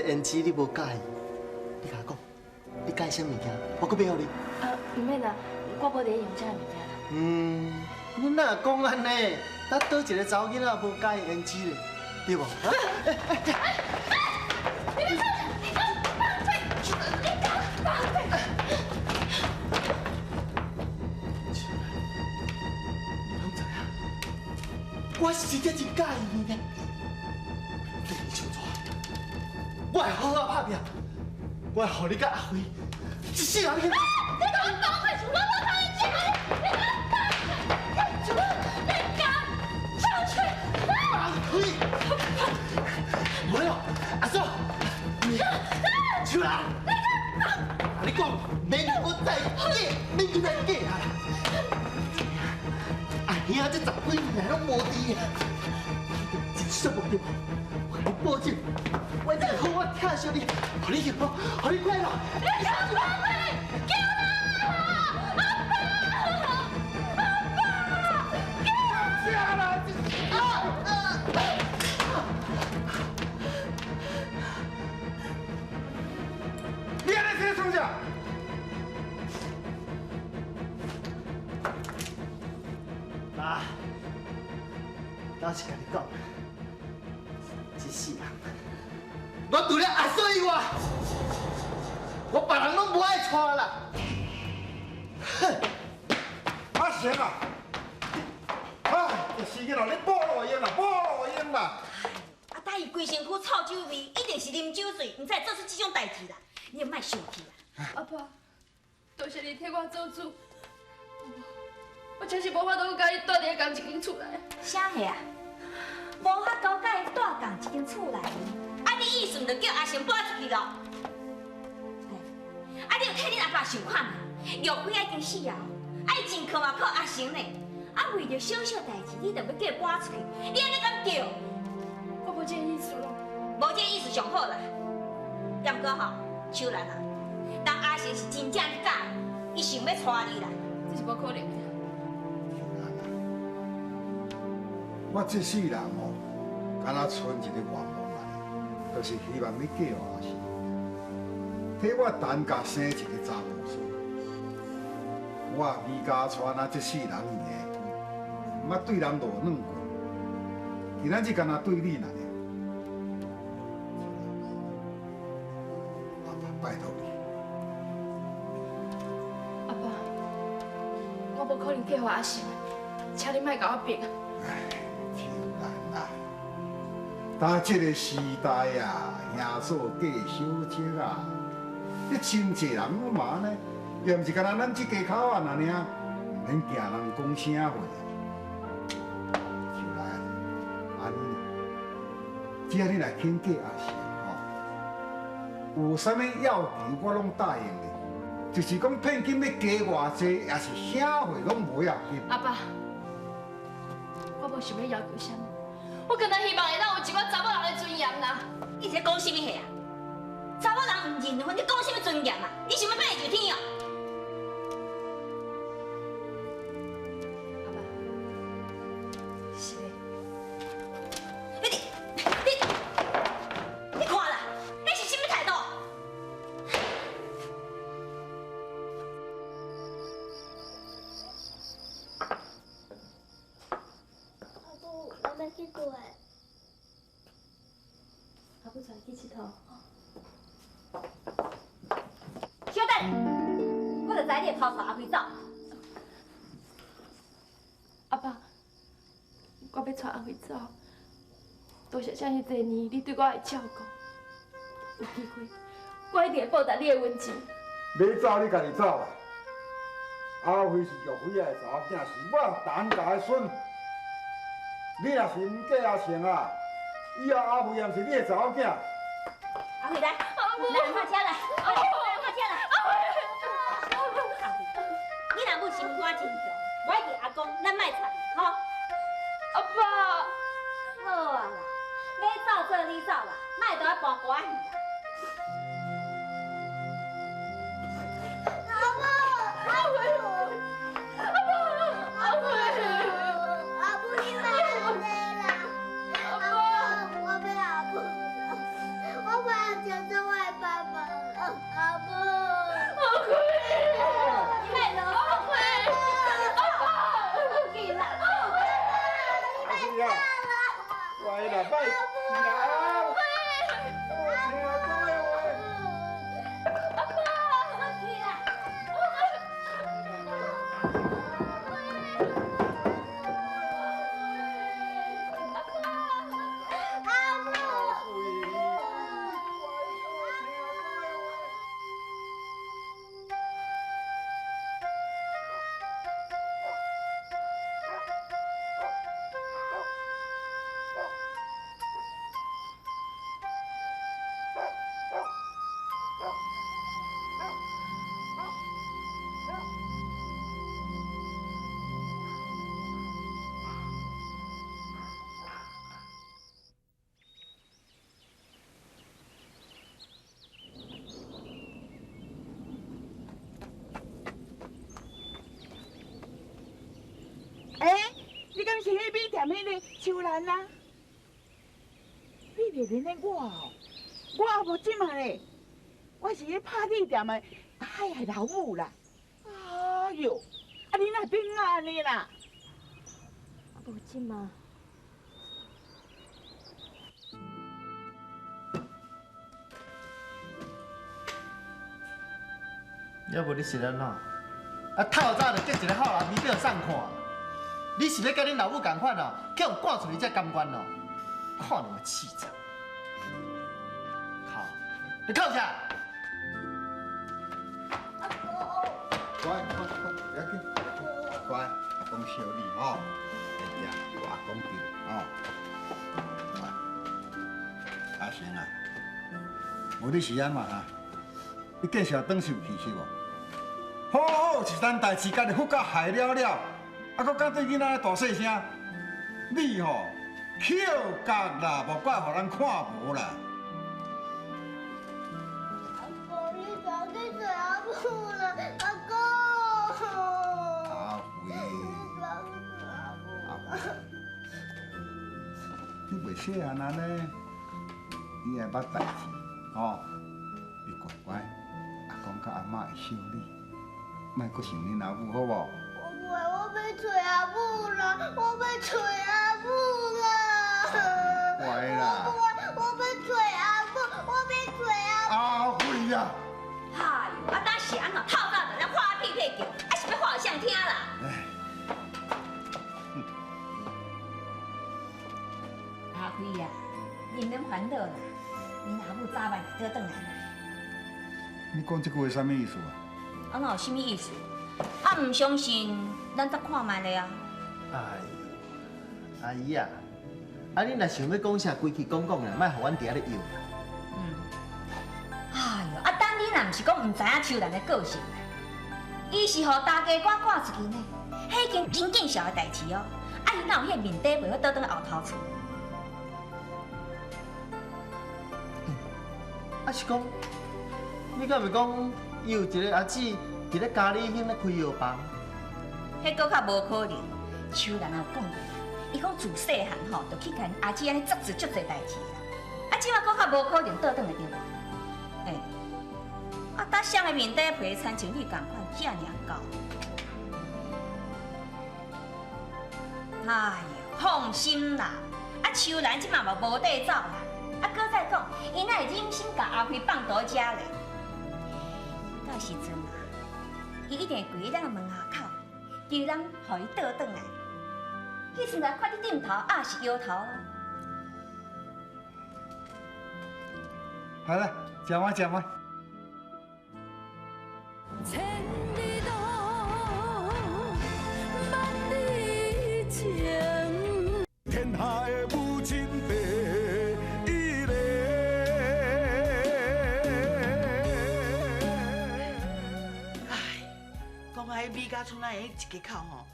胭脂你无佮意，你共我讲，你佮意啥物件？我阁买予你。毋免啦，我无伫咧用这个物件啦。嗯，你哪讲按呢？咱佗一个查某囡仔无佮意胭脂咧，对无？啊？你你你放开！你敢放开！你拢知影，我是真正真佮意你呢。你唱错，我会好好拍拼，我会予你佮阿辉一世人。你敢放开！我无通你讲，你敢放开！你敢放开！放开！无咯，阿嫂，你出来！你讲，免阁再假，免阁再假啊！阿兄这十几年来拢无伫啊，真舒服对无？我共你保证，我一定好好疼惜你，予你幸福，予你快乐。你敢放开！救啦！阿爸！阿爸！救啦！你按呢这创啥？妈，老实共你讲，这世人，我除了阿嫂以外，我别人拢无爱娶啦。哼！阿成啊，哎，这时间啦，你补路用啦，补路用啦。啊，但伊规身躯臭酒味，一定是啉酒醉，毋才会做出这种代志啦。你也莫生气啦。阿爸，多谢你替我做主，我真是无法度佮伊住伫仝一间厝内。啥货啊？无法度佮伊住仝一间厝内。啊，你意思毋就叫阿成搬出去咯？啊，你有替恁阿爸想看觅？玉辉已经死啊，啊，伊真靠嘛靠阿成呢。啊，为著小小代志，你就欲叫伊搬出去？你按呢敢对？我无这个意思啦。无这个意思上好啦。毋过吼，秋兰啊，当阿成是真正去佮意，伊想欲娶你啦。这是无可能的。秋兰啊，我这世人哦，敢若賰一个愿望啊，就是希望你嫁予阿成，替我陈家生一个查某孙。我李家川啊，这世人尔，毋捌对人落软过，今仔日敢若对你尔。阿爸拜托你。阿爸，我无可能嫁予阿成，请你莫共我逼。唉，秋兰啊，当这个时代啊，兄嫂嫁小叔啊，你真济人拢嘛按呢，又毋是干焦咱这家口仔尔尔，毋免惊人讲啥话。秋兰，按呢，只要你若肯嫁阿成吼，有啥物要求我拢答应你，就是讲聘金欲加偌济，也是啥货拢无要紧。阿爸，我无想欲要求啥物，我干焦希望会当有一寡查某人的尊严啦。你是咧讲啥物话啊？查某人毋认婚，你讲啥物尊严啊？你想欲欲地上天哦？阿爸，是的。你你你看啦，那是啥物态度？阿母，我欲去佗位？阿母带你去𨑨迌。小等，我就知你会偷带阿辉走。阿爸，我欲带阿辉走，多谢遮尔济年你对我的照顾，有机会我一定会报答你的恩情。欲走你家己走啦。阿辉是玉辉的查某囝，是我陈家的孙。你若是毋嫁阿成啊，以后阿辉也毋是你的查某囝。阿辉来，来阿妈遮来，来阿妈遮来。阿辉，你若母心肝真强，我会记阿公，咱莫吵，吼。阿爸，好啊啦，欲走做你走啦，莫伫我搬歌仔戏啦。阿母，阿辉，阿母，阿辉，阿母你莫按呢啦！阿母，我欲阿母啦，我欲阿成歹人。听阿公的话。阿爸，去啦！阿母。欸，你敢是彼米店彼个秋兰啊？你袂认得我哦？我也无这嘛咧，我是彼拍米店的阿海的老母啦。哎哟，啊你哪变按呢啦？啊无这嘛。要无你是按怎？啊，透早就结一个好人面俾送看，你是欲佮恁老母仝款哦，去予赶出去才甘愿哦？看你个气场！哭，你哭啥？阿公。乖乖乖，不要紧，乖，阿公惜你吼，会行，有阿公伫吼。乖，阿成啊，无你是按怎啊？你见笑转受气是无？好好一单代志，家己付甲害了了，啊，阁敢对囡仔大细声？你吼捡角啦，无怪予咱看无啦。阿公，你早去找阿母啦，阿公。阿辉，你早去找阿母。阿辉，你袂细汉啊呢？你会捌代志，吼？你乖乖，阿公佮阿嬷会惜你，莫阁想恁阿母，好无？我袂，我欲揣阿母啦，我欲揣阿母啦。乖啦。我袂，我欲揣阿母，我欲揣阿母。阿辉啊！哎哟，啊，当时按怎透早就咧喊屁屁叫，啊是欲喊予啥人听啦？阿辉啊，你免烦恼啦，恁阿母早晚会倒转来啦。你讲这句话啥物意思啊？啊，哪有啥物意思？啊，毋相信，咱再看觅咧啊。哎呦，阿姨啊，啊你若想欲讲啥，规气讲讲啦，莫予阮伫遐咧摇啦。哎哟，啊，等你若毋是讲毋知影秋兰的个性啦，伊是予大家赶赶出去呢，彼件真见笑的代志哦。啊，伊哪有彼个面底袂好倒转后头厝？啊是讲，你敢袂讲伊有一个阿姊伫咧嘉里兴咧开药房？彼阁较无可能。秋兰也有讲过，伊讲自细汉吼，就去共阿姊按呢执著足济代志啦。啊，这马阁较无可能倒转来对无？欸，啊，搭谁的面底皮亲像你仝款，遮尔厚？哎哟，放心啦，啊，秋兰这马嘛无地走啦。啊，阁再讲，伊哪会忍心共阿辉放倒遮咧？到时阵啊，伊一定会跪伫咱的门下口，求咱予伊倒转来。彼阵来看你点头，抑是摇头咯。好了，食完食完。千里路，万里情。天下的母亲第一个。唉，讲啊，彼米家村仔的彼一家口吼，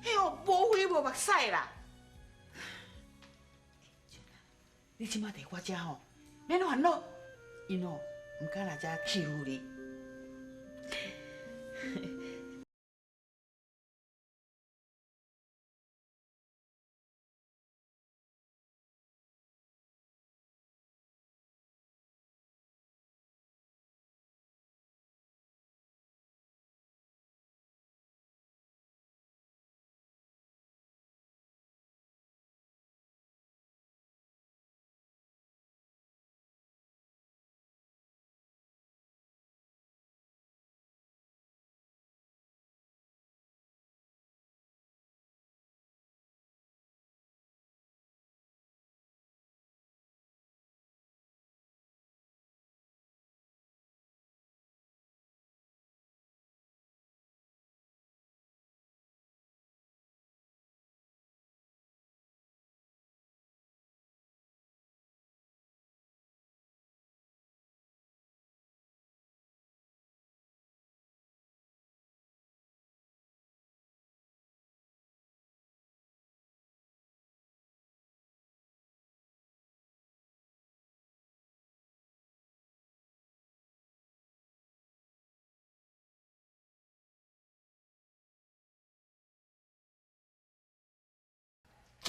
彼哦无血无目屎啦。你这马伫我遮吼，免烦恼，𪜶哦毋敢来遮欺负你。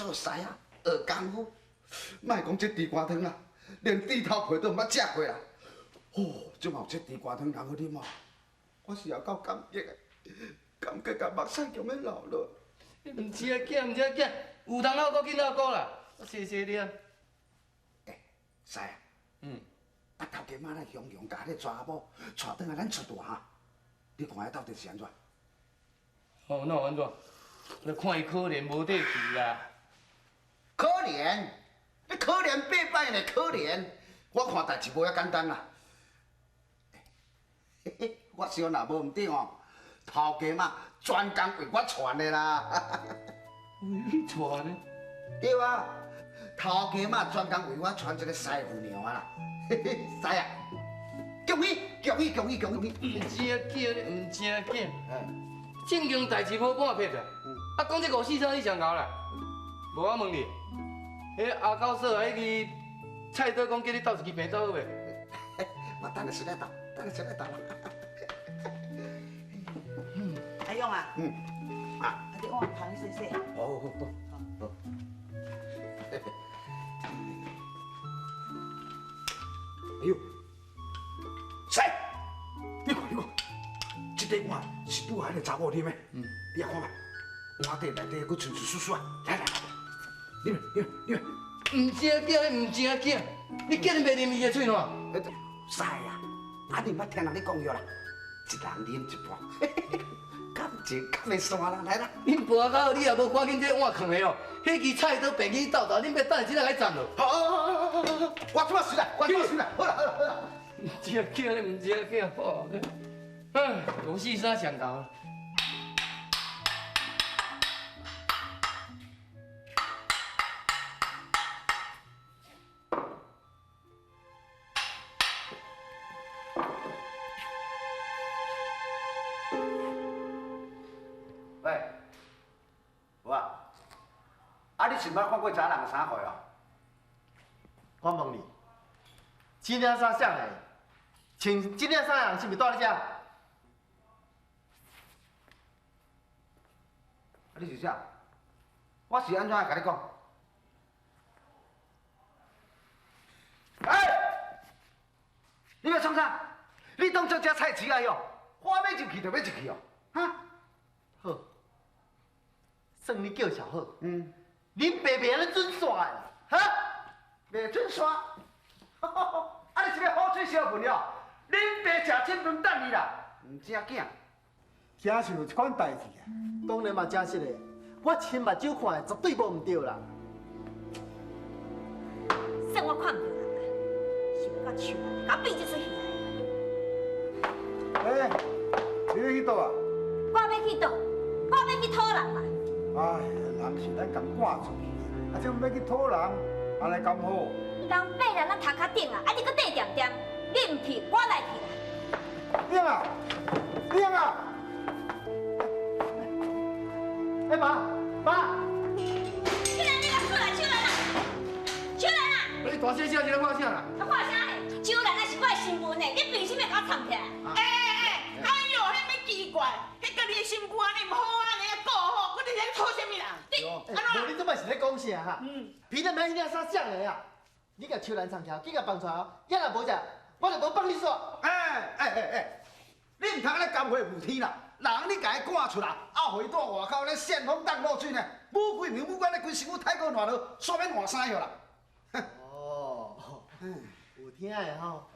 做师啊，学功夫。莫讲这猪肝汤啦，连猪头皮都毋捌食过啦。哦，这嘛有这猪肝汤通好啉哦，我是也够感激的，感激甲目屎强欲流落。毋是啊，囝，毋是啊，囝，有通拗顾紧拗顾啦，谢谢你啊。欸，师啊，啊，头家妈来雄雄共彼个娶某，娶转来咱厝住哈，你看遐到底是按怎？哦，哪有按怎？你看伊可怜无底气啦。可怜？你可怜八摆呢？可怜？我看代志无遐简单啦。嘿嘿，我想若无毋对吼，头家妈专工为我传的啦。为你传的？对啊，头家妈专工为我传一个师傅娘啦。嘿嘿，师啊，恭喜恭喜恭喜恭喜！毋正经，你毋正经。正经代志无半撇的。啊，讲这五四三你上𠢕啦。无我问你，彼阿狗嫂啊，彼支菜刀讲叫你斗一支平刀好袂？我等下先来斗，等下先来斗。阿勇啊，啊，啊你碗旁洗洗。好好好，好。哎呦，师，你看你看，这个碗是拄仔彼个查某啉的，你也看觅，碗底内底阁亲像水水啊！来来来，啉啉啉。毋正经，毋正经，你竟然袂啉伊的喙澜？师啊，啊你毋捌听人咧讲药啦，一人啉一半，感情较袂散啦，来啦。恁跋到你也无赶紧这碗囥的哦，彼支菜刀病去斗斗，恁欲等下这来斩落。好，好，好，好，好，好，我这马随来，我这马随来，好啦，好啦，好啦。毋正经，你毋正经，哦，哎，五四三上𠢕。喂，有啊，啊你是毋捌看过查人的衫裤哦？我问你，这领衫啥的？穿这领衫的人是毋是住咧遮？啊你是啥？我是按怎共你讲？哎，你欲创啥？你当作这菜市仔哟？我欲入去就欲入去哦，哈？好，算你叫小好。恁爸袂按呢准煞的啦，哈？袂准煞？啊，你是欲好嘴相问哦？恁爸食这顿等你啦，毋正经。真是有这款代志啊！当然嘛真实的，我亲目睭看的，绝对无毋对啦。算我看毋著人啦，想欲甲树来，共我变这出戏来。欸，你欲去佗啊？我欲去佗？我欲去讨人啦。哎，人是咱共赶出去，啊，这欲去讨人，按呢敢好？人爬来咱头壳顶啊，啊你阁缀恬恬，你毋去，我来去啦。亮啊，亮啊！欸爸，爸！秋兰，你来出来，秋兰啊！秋兰啊！你大细声是咧看啥啦？啊，看啥咧？秋兰啊是我的新妇呢，你凭啥物共我藏起来？欸欸欸！哎哟，彼欲奇怪，彼家己的身躯按呢毋好按呢顾好，阁伫咧讨啥物人？无你这摆是咧讲啥哈？皮蛋免彼领衫啥的啊？你共秋兰藏起来，紧共放出来哦！也若无食，我就无放你煞。欸欸欸欸！你毋通按呢甘花雾天啦！人你共伊赶出来，阿辉住外口咧煽风挡露水呢，武贵明武官咧规身躯太过烂落，煞免换衫药啦。哦，有听的吼，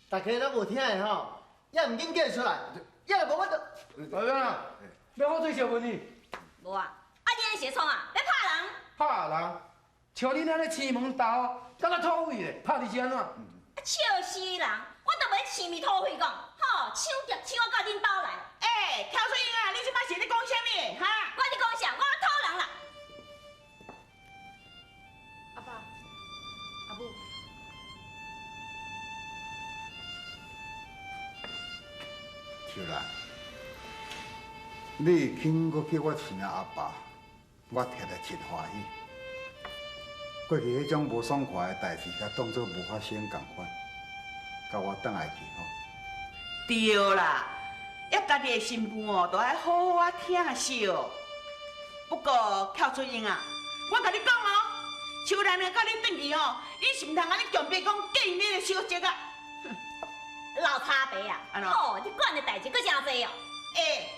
大家拢有听的吼，也毋紧叫伊出来，也若无我就。阿啊，欲好嘴相问你。无啊，啊你按呢是咧创啊？欲拍人？拍人？像恁按呢生门大户，敢若土匪咧，拍你是按怎？笑死人！我都袂生命土匪讲，吼，抢劫抢啊到恁兜来。欸，乔翠英啊，你这摆是咧讲啥物？哈？我咧讲啥？我讨人啦！阿爸，阿母，秋兰，你肯阁叫我亲阿爸，我听得真欢喜。过去彼种无爽快的代志，共当作无发生仝款，共我转来去吼。对啦，抑家己的新妇哦，都爱好好啊疼惜。不过乔翠英啊，我共你講哦，秋蘭若佮你轉去吼，你是毋通按呢強迫講嫁𪜶彼个小叔啊！老差白啊！按怎？哦，你管的代誌閣誠濟哦。欸，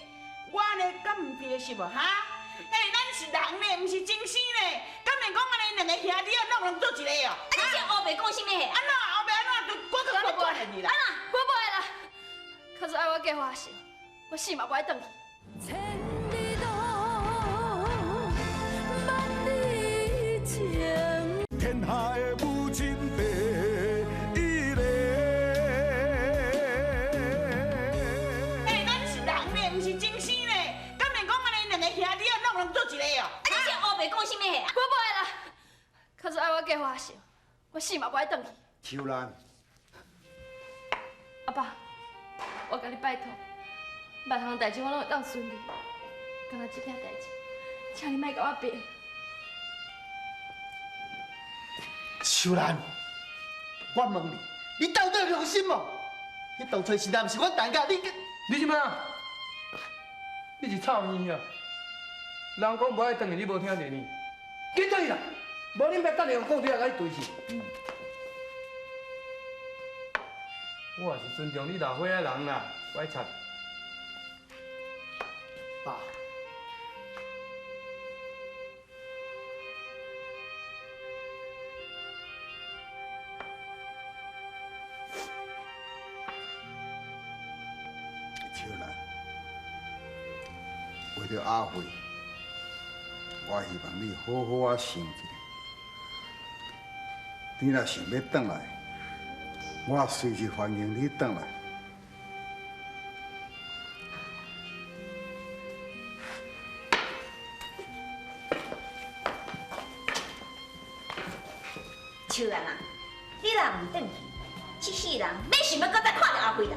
我按呢敢毋對是無哈？欸，咱是人呢，毋是精神呢，敢會講按呢兩个兄弟仔攏攏做一個哦？啊，你這烏白講啥物話？按怎烏白按怎？我閣按呢管你啦！按怎？我無愛啦，假使愛我嫁華少，我死嘛無愛轉去。千里路，萬里情。天下的母親第一个。欸，咱是人呢，毋是精神呢，敢會講按呢兩個兄弟仔攏攏做一個哦？啊，你這烏白講啥物話？我無愛啦，假使愛我嫁華少，我死嘛無愛轉去。秋蘭，阿爸，我共你拜託，別項代誌我攏會當順利，干焦這件代誌，請你莫共我變。秋蘭，我問你，你到底有良心無？彼當初實在毋是阮陳家，你你是啥？你是臭耳啊！人講無愛轉去，你無聽著呢？緊轉去啦！無恁爸等下用鋼槌仔共你捶死。我也是尊重你老歲仔人啦，我愛插。爸。秋蘭，為著阿慧，我希望你好好仔想一下。你若想欲轉來，我隨時歡迎你轉來。秋蘭啊，你若毋轉去，這世人欲想欲閣再看著阿慧啦。